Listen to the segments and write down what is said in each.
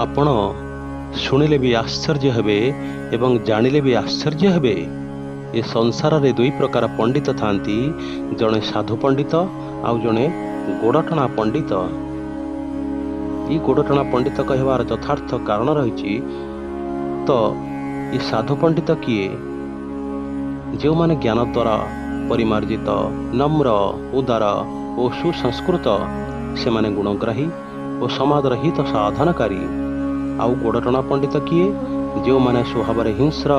ଆପଣ ଶୁଣିଲେ ବି ଆଶ୍ଚର୍ଯ୍ୟ ହେବେ ଏବଂ ଜାଣିଲେ ବି ଆଶ୍ଚର୍ଯ୍ୟ ହେବେ। ଏ ସଂସାରରେ ଦୁଇ ପ୍ରକାର ପଣ୍ଡିତ ଥାନ୍ତି, ଜଣେ ସାଧୁ ପଣ୍ଡିତ ଆଉ ଜଣେ ଗୋଡ଼ଟଣା ପଣ୍ଡିତ। ଏଇ ଗୋଡ଼ଟଣା ପଣ୍ଡିତ କହିବାର ଯଥାର୍ଥ କାରଣ ରହିଛି। ତ ଏ ସାଧୁ ପଣ୍ଡିତ କିଏ? ଯେଉଁମାନେ ଜ୍ଞାନ ଦ୍ୱାରା ପରିମାର୍ଜିତ, ନମ୍ର, ଉଦାର ଓ ସୁସଂସ୍କୃତ, ସେମାନେ ଗୁଣଗ୍ରାହୀ ଓ ସମାଜର ହିତ ସାଧନକାରୀ। ଆଉ ଗୋଡ଼ଟଣା ପଣ୍ଡିତ କିଏ? ଯେଉଁମାନେ ସ୍ୱଭାବରେ ହିଂସ୍ର,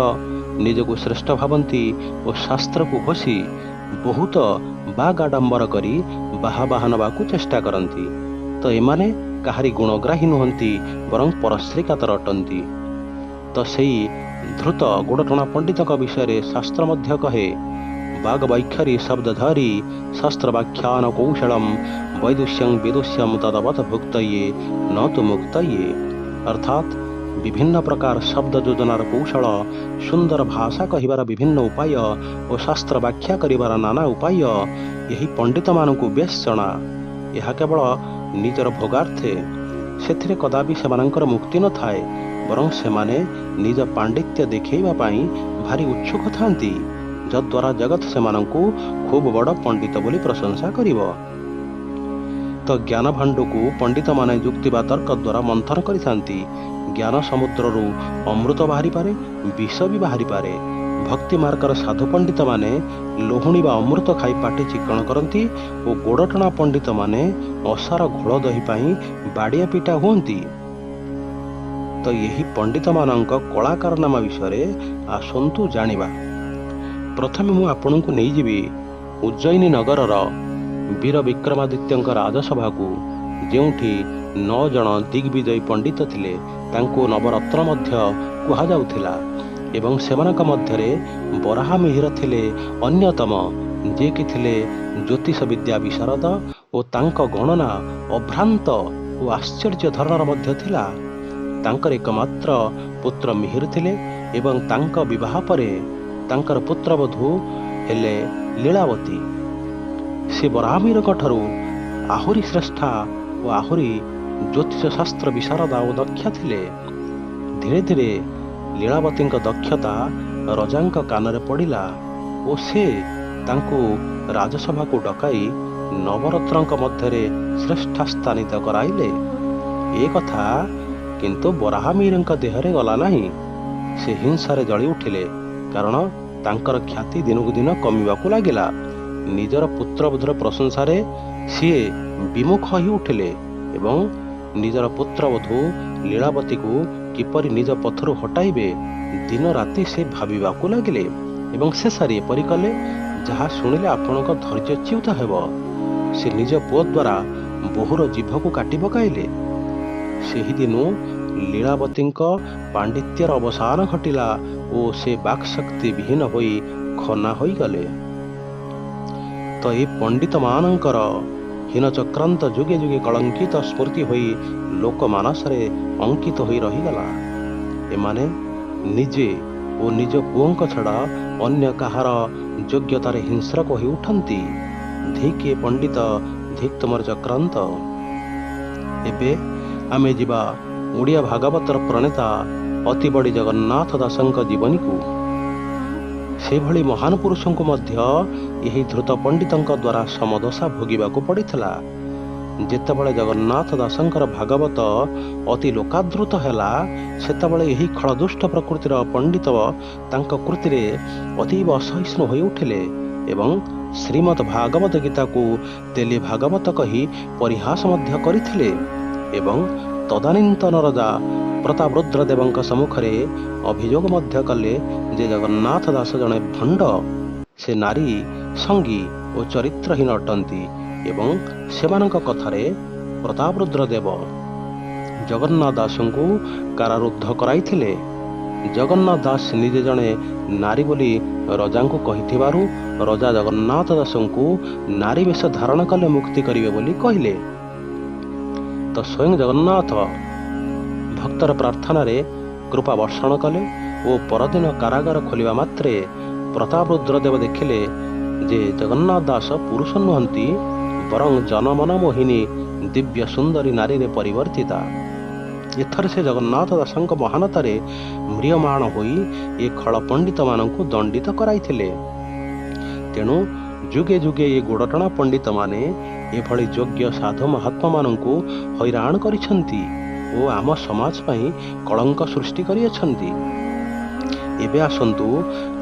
ନିଜକୁ ଶ୍ରେଷ୍ଠ ଭାବନ୍ତି ଓ ଶାସ୍ତ୍ରକୁ ଘୋଷି ବହୁତ ବାଗାଡମ୍ବର କରି ବାହା ବାହା ନେବାକୁ ଚେଷ୍ଟା କରନ୍ତି। ତ ଏମାନେ କାହାରି ଗୁଣଗ୍ରାହୀ ନୁହନ୍ତି, ବରଂ ପରଶ୍ରୀକାତର ଅଟନ୍ତି। ତ ସେଇ ଧୃତ ଗୋଡ଼ଟଣା ପଣ୍ଡିତଙ୍କ ବିଷୟରେ ଶାସ୍ତ୍ର ମଧ୍ୟ କହେ, ବାଗବୈଖରୀ ଶବ୍ଦଧାରୀ ଶାସ୍ତ୍ର ବ୍ୟାଖ୍ୟାନ କୌଶଳମ୍ ବୈଦୁଷ୍ୟଂ ବିଦୁଷ୍ୟಂ ତଦବତ ଭୁକ୍ତୟେ ନ ତୁ ମୁକ୍ତୟେ। ଅର୍ଥାତ୍ ବିଭିନ୍ନ ପ୍ରକାର ଶବ୍ଦ ଯୋଜନାର କୌଶଳ, ସୁନ୍ଦର ଭାଷା କହିବାର ବିଭିନ୍ନ ଉପାୟ ଓ ଶାସ୍ତ୍ର ବ୍ୟାଖ୍ୟା କରିବାର ନାନା ଉପାୟ ଏହି ପଣ୍ଡିତମାନଙ୍କୁ ବେଶ୍ ଜଣା। ଏହା କେବଳ ନିଜର ଭୋଗାର୍ଥେ, ସେଥିରେ କଦାପି ସେମାନଙ୍କର ମୁକ୍ତି ନଥାଏ, ବରଂ ସେମାନେ ନିଜ ପାଣ୍ଡିତ୍ୟ ଦେଖାଇବା ପାଇଁ ଭାରି ଉତ୍ସୁକ ଥାନ୍ତି, ଯଦ୍ୱାରା ଜଗତ ସେମାନଙ୍କୁ ଖୁବ୍ ବଡ଼ ପଣ୍ଡିତ ବୋଲି ପ୍ରଶଂସା କରିବ। ତ ଜ୍ଞାନ ଭାଣ୍ଡକୁ ପଣ୍ଡିତମାନେ ଯୁକ୍ତି ବା ତର୍କ ଦ୍ୱାରା ମନ୍ଥନ କରିଥାନ୍ତି। ଜ୍ଞାନ ସମୁଦ୍ରରୁ ଅମୃତ ବାହାରିପାରେ, ବିଷ ବି ବାହାରିପାରେ। ଭକ୍ତି ମାର୍ଗର ସାଧୁ ପଣ୍ଡିତମାନେ ଲହୁଣୀ ବା ଅମୃତ ଖାଇ ପାଟି ଚିକ୍କଣ କରନ୍ତି ଓ ଗୋଡ଼ଟଣା ପଣ୍ଡିତମାନେ ଅସାର ଘୋଳ ଦହି ପାଇଁ ବାଡ଼ିଆ ପିଟା ହୁଅନ୍ତି। ତ ଏହି ପଣ୍ଡିତମାନଙ୍କ କଳାକାରନାମା ବିଷୟରେ ଆସନ୍ତୁ ଜାଣିବା। ପ୍ରଥମେ ମୁଁ ଆପଣଙ୍କୁ ନେଇଯିବି ଉଜ୍ଜୟିନୀ ନଗରର ବୀର ବିକ୍ରମାଦିତ୍ୟଙ୍କ ରାଜସଭାକୁ, ଯେଉଁଠି 9 ଜଣ ଦିଗ୍ବିଜୟୀ ପଣ୍ଡିତ ଥିଲେ। ତାଙ୍କୁ ନବରତ୍ନ ମଧ୍ୟ କୁହାଯାଉଥିଲା ଏବଂ ସେମାନଙ୍କ ମଧ୍ୟରେ ବରାହମିହିର ଥିଲେ ଅନ୍ୟତମ, ଯିଏକି ଥିଲେ ଜ୍ୟୋତିଷ ବିଦ୍ୟା ବିଶାରଦ ଓ ତାଙ୍କ ଗଣନା ଅଭ୍ରାନ୍ତ ଓ ଆଶ୍ଚର୍ଯ୍ୟ ଧରଣର ମଧ୍ୟ ଥିଲା। ତାଙ୍କର ଏକମାତ୍ର ପୁତ୍ର ମିହିର ଥିଲେ ଏବଂ ତାଙ୍କ ବିବାହ ପରେ ତାଙ୍କର ପୁତ୍ରବଧୂ ହେଲେ ଲୀଳାବତୀ। ସେ ବରାହମିହିରଙ୍କ ଠାରୁ ଆହୁରି ଶ୍ରେଷ୍ଠା ଓ ଆହୁରି ଜ୍ୟୋତିଷ ଶାସ୍ତ୍ର ବିଶାରଦା ଓ ଦକ୍ଷା ଥିଲେ। ଧୀରେ ଧୀରେ ଲୀଳାବତୀଙ୍କ ଦକ୍ଷତା ରଜାଙ୍କ କାନରେ ପଡ଼ିଲା ଓ ସେ ତାଙ୍କୁ ରାଜସଭାକୁ ଡକାଇ ନବରତ୍ନଙ୍କ ମଧ୍ୟରେ ଶ୍ରେଷ୍ଠାସ୍ଥାନିତ କରାଇଲେ। ଏ କଥା କିନ୍ତୁ ବରାହମିହିରଙ୍କ ଦେହରେ ଗଲା ନାହିଁ। ସେ ହିଂସାରେ ଜଳି ଉଠିଲେ, କାରଣ ତାଙ୍କର ଖ୍ୟାତି ଦିନକୁ ଦିନ କମିବାକୁ ଲାଗିଲା। ନିଜର ପୁତ୍ରବଧୂର ପ୍ରଶଂସାରେ ସିଏ ବିମୁଖ ହୋଇ ଉଠିଲେ ଏବଂ ନିଜର ପୁତ୍ରବଧୂ ଲୀଳାବତୀକୁ କିପରି ନିଜ ପଥରୁ ହଟାଇବେ ଦିନ ରାତି ସେ ଭାବିବାକୁ ଲାଗିଲେ ଏବଂ ଶେଷରେ ଏପରି କଲେ ଯାହା ଶୁଣିଲେ ଆପଣଙ୍କ ଧୈର୍ଯ୍ୟଚ୍ୟୁତ ହେବ। ସେ ନିଜ ପୁଅ ଦ୍ୱାରା ବୋହୂର ଜିଭକୁ କାଟି ପକାଇଲେ। ସେହିଦିନୁ ଲୀଳାବତୀଙ୍କ ପାଣ୍ଡିତ୍ୟର ଅବସାନ ଘଟିଲା ଓ ସେ ବାକ୍ଶକ୍ତି ବିହୀନ ହୋଇ ଖନା ହୋଇଗଲେ। ତ ଏ ପଣ୍ଡିତମାନଙ୍କର ହୀନ ଚକ୍ରାନ୍ତ ଯୁଗେ ଯୁଗେ କଳଙ୍କିତ ସ୍ମୃତି ହୋଇ ଲୋକମାନସରେ ଅଙ୍କିତ ହୋଇ ରହିଗଲା। ଏମାନେ ନିଜେ ଓ ନିଜ ପୁଅଙ୍କ ଛଡ଼ା ଅନ୍ୟ କାହାର ଯୋଗ୍ୟତାରେ ହିଂସ୍ରକ ହୋଇ ଉଠନ୍ତି। ଧିକ୍ ଏ ପଣ୍ଡିତ, ଧିକ୍ ତୁମର ଚକ୍ରାନ୍ତ। ଏବେ ଆମେ ଯିବା ଓଡ଼ିଆ ଭାଗବତର ପ୍ରଣେତା ଅତିବଡ଼ି ଜଗନ୍ନାଥ ଦାସଙ୍କ ଜୀବନୀକୁ। ସେଭଳି ମହାନ ପୁରୁଷଙ୍କୁ ମଧ୍ୟ ଏହି ଧୃତ ପଣ୍ଡିତଙ୍କ ଦ୍ୱାରା ସମଦଶା ଭୋଗିବାକୁ ପଡ଼ିଥିଲା। ଯେତେବେଳେ ଜଗନ୍ନାଥ ଦାସଙ୍କର ଭାଗବତ ଅତି ଲୋକାଦୃତ ହେଲା, ସେତେବେଳେ ଏହି ଖଳଦୁଷ୍ଟ ପ୍ରକୃତିର ପଣ୍ଡିତ ତାଙ୍କ କୃତିରେ ଅତୀବ ଅସହିଷ୍ଣୁ ହୋଇ ଉଠିଲେ ଏବଂ ଶ୍ରୀମଦ୍ ଭାଗବତ ଗୀତାକୁ ତେଲି ଭାଗବତ କହି ପରିହାସ ମଧ୍ୟ କରିଥିଲେ ଏବଂ ତଦାନୀନ୍ତନ ରଜା ପ୍ରତାପରୁଦ୍ର ଦେବଙ୍କ ସମ୍ମୁଖରେ ଅଭିଯୋଗ ମଧ୍ୟ କଲେ ଯେ ଜଗନ୍ନାଥ ଦାସ ଜଣେ ଭଣ୍ଡ, ସେ ନାରୀ ସଙ୍ଗୀ ଓ ଚରିତ୍ରହୀନ ଅଟନ୍ତି ଏବଂ ସେମାନଙ୍କ କଥାରେ ପ୍ରତାପରୁଦ୍ର ଦେବ ଜଗନ୍ନାଥ ଦାସଙ୍କୁ କାରାରୁଦ୍ଧ କରାଇଥିଲେ। ଜଗନ୍ନାଥ ଦାସ ନିଜେ ଜଣେ ନାରୀ ବୋଲି ରଜାଙ୍କୁ କହିଥିବାରୁ ରଜା ଜଗନ୍ନାଥ ଦାସଙ୍କୁ ନାରୀ ବେଶ ଧାରଣ କଲେ ମୁକ୍ତି କରିବେ ବୋଲି କହିଲେ। ତ ସ୍ୱୟଂ ଜଗନ୍ନାଥ ଭକ୍ତର ପ୍ରାର୍ଥନାରେ କୃପା ବର୍ଷଣ କଲେ ଓ ପରଦିନ କାରାଗାର ଖୋଲିବା ମାତ୍ରେ ପ୍ରତାପରୁଦ୍ର ଦେବ ଦେଖିଲେ ଯେ ଜଗନ୍ନାଥ ଦାସ ପୁରୁଷ ନୁହନ୍ତି, ବରଂ ଜନମନ ମୋହିନୀ ଦିବ୍ୟ ସୁନ୍ଦରୀ ନାରୀରେ ପରିବର୍ତ୍ତିତା। ଏଥର ସେ ଜଗନ୍ନାଥ ଦାସଙ୍କ ମହାନତାରେ ମ୍ରିୟମାଣ ହୋଇ ଏ ଖଳ ପଣ୍ଡିତମାନଙ୍କୁ ଦଣ୍ଡିତ କରାଇଥିଲେ। ତେଣୁ ଯୁଗେ ଯୁଗେ ଏ ଗୋଡ଼ଟଣା ପଣ୍ଡିତମାନେ ଏଭଳି ଯୋଗ୍ୟ ସାଧୁ ମହାତ୍ମାମାନଙ୍କୁ ହଇରାଣ କରିଛନ୍ତି ଓ ଆମ ସମାଜ ପାଇଁ କଳଙ୍କ ସୃଷ୍ଟି କରିଅଛନ୍ତି। ଏବେ ଆସନ୍ତୁ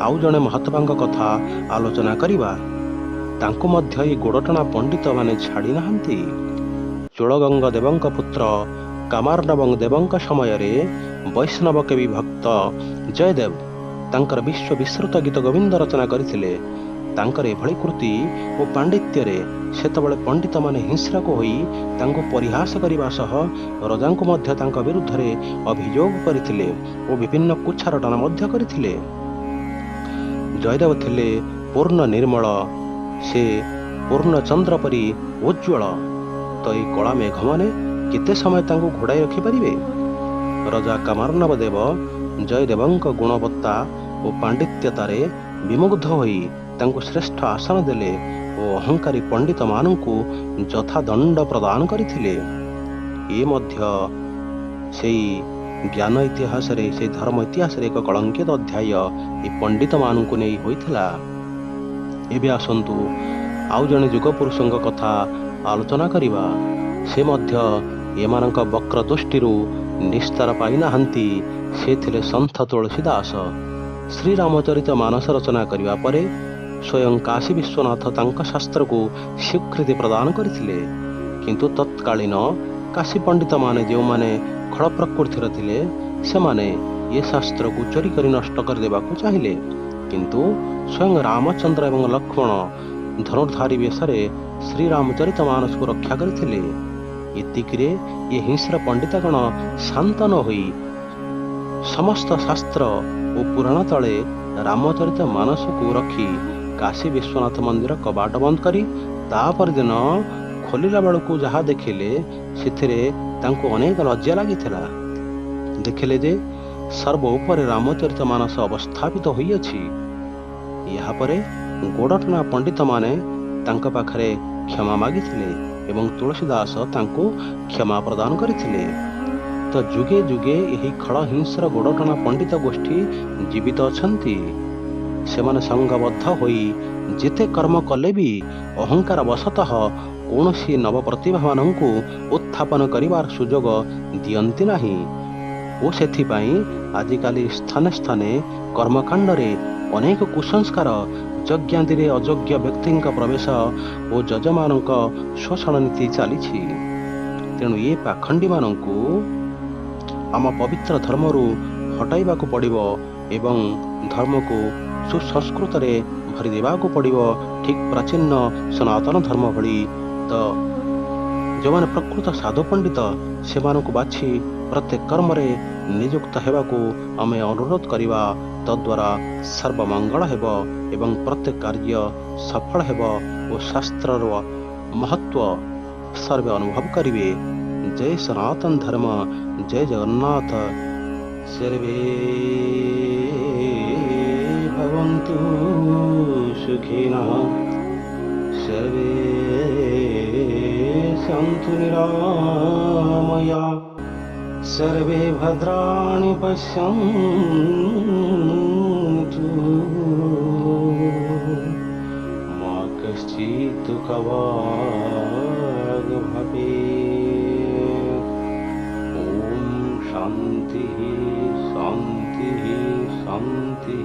ଆଉ ଜଣେ ମହାତ୍ମାଙ୍କ କଥା ଆଲୋଚନା କରିବା। ତାଙ୍କୁ ମଧ୍ୟ ଏ ଗୋଡ଼ଟଣା ପଣ୍ଡିତମାନେ ଛାଡ଼ି ନାହାନ୍ତି। ଚୋଳଗଙ୍ଗ ଦେବଙ୍କ ପୁତ୍ର କାମାର୍ଣ୍ଣବ ଦେବଙ୍କ ସମୟରେ ବୈଷ୍ଣବ କବି ଭକ୍ତ ଜୟଦେବ ତାଙ୍କର ବିଶ୍ୱ ବିଶ୍ରୁତ ଗୀତ ଗୋବିନ୍ଦ ରଚନା କରିଥିଲେ। ତାଙ୍କର ଏଭଳି କୃତି ଓ ପାଣ୍ଡିତ୍ୟରେ ସେତେବେଳେ ପଣ୍ଡିତମାନେ ହିଂସ୍ରକ ହୋଇ ତାଙ୍କୁ ପରିହାସ କରିବା ସହ ରଜାଙ୍କୁ ମଧ୍ୟ ତାଙ୍କ ବିରୁଦ୍ଧରେ ଅଭିଯୋଗ କରିଥିଲେ ଓ ବିଭିନ୍ନ କୁଚ୍ଛାରଟନା ମଧ୍ୟ କରିଥିଲେ। ଜୟଦେବ ଥିଲେ ପୂର୍ଣ୍ଣ ନିର୍ମଳ, ସେ ପୂର୍ଣ୍ଣଚନ୍ଦ୍ର ପରି ଉଜ୍ଜ୍ୱଳ। ତ ଏଇ କଳା ମେଘମାନେ କେତେ ସମୟ ତାଙ୍କୁ ଘୋଡ଼ାଇ ରଖିପାରିବେ? ରଜା କାମାର୍ଣ୍ଣବ ଦେବ ଜୟଦେବଙ୍କ ଗୁଣବତ୍ତା ଓ ପାଣ୍ଡିତ୍ୟତାରେ ବିମୁଗ୍ଧ ହୋଇ ତାଙ୍କୁ ଶ୍ରେଷ୍ଠ ଆସନ ଦେଲେ ଓ ଅହଙ୍କାରୀ ପଣ୍ଡିତମାନଙ୍କୁ ଯଥାଦଣ୍ଡ ପ୍ରଦାନ କରିଥିଲେ। ଏ ମଧ୍ୟ ସେଇ ଜ୍ଞାନ ଇତିହାସରେ, ସେଇ ଧର୍ମ ଇତିହାସରେ ଏକ କଳଙ୍କିତ ଅଧ୍ୟାୟ ଏ ପଣ୍ଡିତମାନଙ୍କୁ ନେଇ ହୋଇଥିଲା। ଏବେ ଆସନ୍ତୁ ଆଉ ଜଣେ ଯୁଗପୁରୁଷଙ୍କ କଥା ଆଲୋଚନା କରିବା। ସେ ମଧ୍ୟ ଏମାନଙ୍କ ବକ୍ର ଦୃଷ୍ଟିରୁ ନିସ୍ତାର ପାଇନାହାନ୍ତି। ସେ ଥିଲେ ସନ୍ଥ ତୁଳସୀ ଦାସ। ଶ୍ରୀରାମଚରିତ ମାନସ ରଚନା କରିବା ପରେ ସ୍ୱୟଂ କାଶୀ ବିଶ୍ୱନାଥ ତାଙ୍କ ଶାସ୍ତ୍ରକୁ ସ୍ୱୀକୃତି ପ୍ରଦାନ କରିଥିଲେ। କିନ୍ତୁ ତତ୍କାଳୀନ କାଶୀ ପଣ୍ଡିତମାନେ ଯେଉଁମାନେ ଖଳ ପ୍ରକୃତିର ଥିଲେ, ସେମାନେ ଏ ଶାସ୍ତ୍ରକୁ ଚୋରି କରି ନଷ୍ଟ କରିଦେବାକୁ ଚାହିଁଲେ। କିନ୍ତୁ ସ୍ୱୟଂ ରାମଚନ୍ଦ୍ର ଏବଂ ଲକ୍ଷ୍ମଣ ଧନୁର୍ଧାରୀ ବେଶରେ ଶ୍ରୀରାମଚରିତ ମାନସକୁ ରକ୍ଷା କରିଥିଲେ। ଏତିକିରେ ଏ ହିଂସ୍ର ପଣ୍ଡିତଗଣ ଶାନ୍ତ ନ ହୋଇ ସମସ୍ତ ଶାସ୍ତ୍ର ଓ ପୁରାଣ ତଳେ ରାମଚରିତ ମାନସକୁ ରଖି କାଶୀ ବିଶ୍ୱନାଥ ମନ୍ଦିର କବାଟ ବନ୍ଦ କରି ତାପରଦିନ ଖୋଲିଲା ବେଳକୁ ଯାହା ଦେଖିଲେ ସେଥିରେ ତାଙ୍କୁ ଅନେକ ଲଜ୍ଜା ଲାଗିଥିଲା। ଦେଖିଲେ ଯେ ସର୍ବ ଉପରେ ରାମଚରିତ ମାନସ ଅବସ୍ଥାପିତ ହୋଇଅଛି। ଏହାପରେ ଗୋଡ଼ଟଣା ପଣ୍ଡିତମାନେ ତାଙ୍କ ପାଖରେ କ୍ଷମା ମାଗିଥିଲେ ଏବଂ ତୁଳସୀ ଦାସ ତାଙ୍କୁ କ୍ଷମା ପ୍ରଦାନ କରିଥିଲେ। ତ ଯୁଗେ ଯୁଗେ ଏହି ଖଳ ହିଂସ୍ର ଗୋଡ଼ଟଣା ପଣ୍ଡିତ ଗୋଷ୍ଠୀ ଜୀବିତ ଅଛନ୍ତି। ସେମାନେ ସଂଘବଦ୍ଧ ହୋଇ ଯେତେ କର୍ମ କଲେ ବି ଅହଙ୍କାର ବଶତଃ କୌଣସି ନବପ୍ରତିଭାମାନଙ୍କୁ ଉତ୍ଥାପନ କରିବାର ସୁଯୋଗ ଦିଅନ୍ତି ନାହିଁ ଓ ସେଥିପାଇଁ ଆଜିକାଲି ସ୍ଥାନେ ସ୍ଥାନେ କର୍ମକାଣ୍ଡରେ ଅନେକ କୁସଂସ୍କାର, ଯଜ୍ଞାଦିରେ ଅଯୋଗ୍ୟ ବ୍ୟକ୍ତିଙ୍କ ପ୍ରବେଶ ଓ ଯଜମାନଙ୍କ ଶୋଷଣ ନୀତି ଚାଲିଛି। ତେଣୁ ଏ ପାଖଣ୍ଡୀମାନଙ୍କୁ ଆମ ପବିତ୍ର ଧର୍ମରୁ ହଟାଇବାକୁ ପଡ଼ିବ ଏବଂ ଧର୍ମକୁ ସୁସଂସ୍କୃତରେ ଭରି ଦେବାକୁ ପଡ଼ିବ, ଠିକ୍ ପ୍ରାଚୀନ ସନାତନ ଧର୍ମ ଭଳି। ତ ଯେଉଁମାନେ ପ୍ରକୃତ ସାଧୁ ପଣ୍ଡିତ, ସେମାନଙ୍କୁ ବାଛି ପ୍ରତ୍ୟେକ କର୍ମରେ ନିଯୁକ୍ତ ହେବାକୁ ଆମେ ଅନୁରୋଧ କରିବା। ତଦ୍ୱାରା ସର୍ବମଙ୍ଗଳ ହେବ ଏବଂ ପ୍ରତ୍ୟେକ କାର୍ଯ୍ୟ ସଫଳ ହେବ ଓ ଶାସ୍ତ୍ରର ମହତ୍ଵ ସର୍ବେ ଅନୁଭବ କରିବେ। ଜୟ ସନାତନ ଧର୍ମ, ଜୟ ଜଗନ୍ନାଥ। ସର୍ବେ ଭବନ୍ତୁ ସୁଖିନଃ, ସର୍ବେ ସନ୍ତୁ ନିରାମୟା, ସର୍ବେ ଭଦ୍ରାଣି ପଶ୍ୟନ୍ତୁ, ମା କଶ୍ଚିत् ଦୁଃଖଭାग् ଭବେत्। ଓମ୍ ଶାନ୍ତି ଶାନ୍ତି ଶାନ୍ତି।